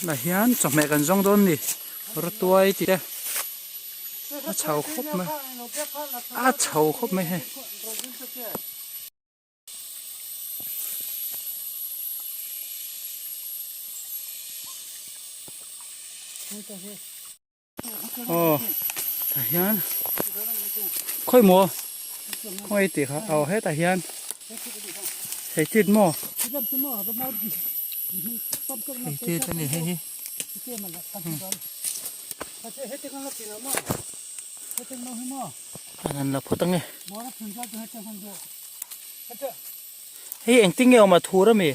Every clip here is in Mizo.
Lah hian chawhmeh kan zawng dawn ni rawtuai tih te a chho khawp mai a chho khawp mai hei. Aw tah hian khawi maw khawi tih kha aw hetah hian thei tit maw thei tit a ni hei hi an han la phawt ange hei engtin nge awm a thur ami.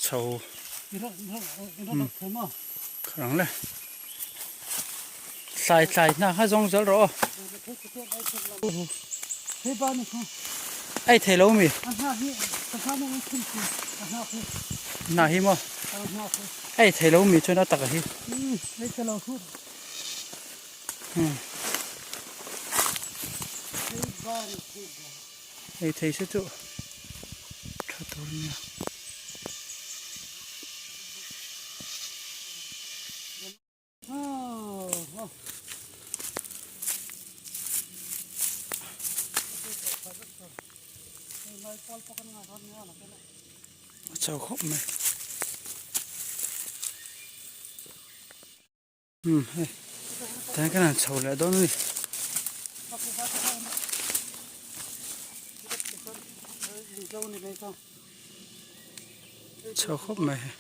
Chho kharang le thlai thlai hna kha zawng zel rawh aw ei thei lo mi hna hi maw ei thei lo mi chuan a taka hi Ei thei se chu tha tur a nia. A chau khawp mai. Umm hei tihian kan han chho leh dawn a ni. Chho khawp mai hei.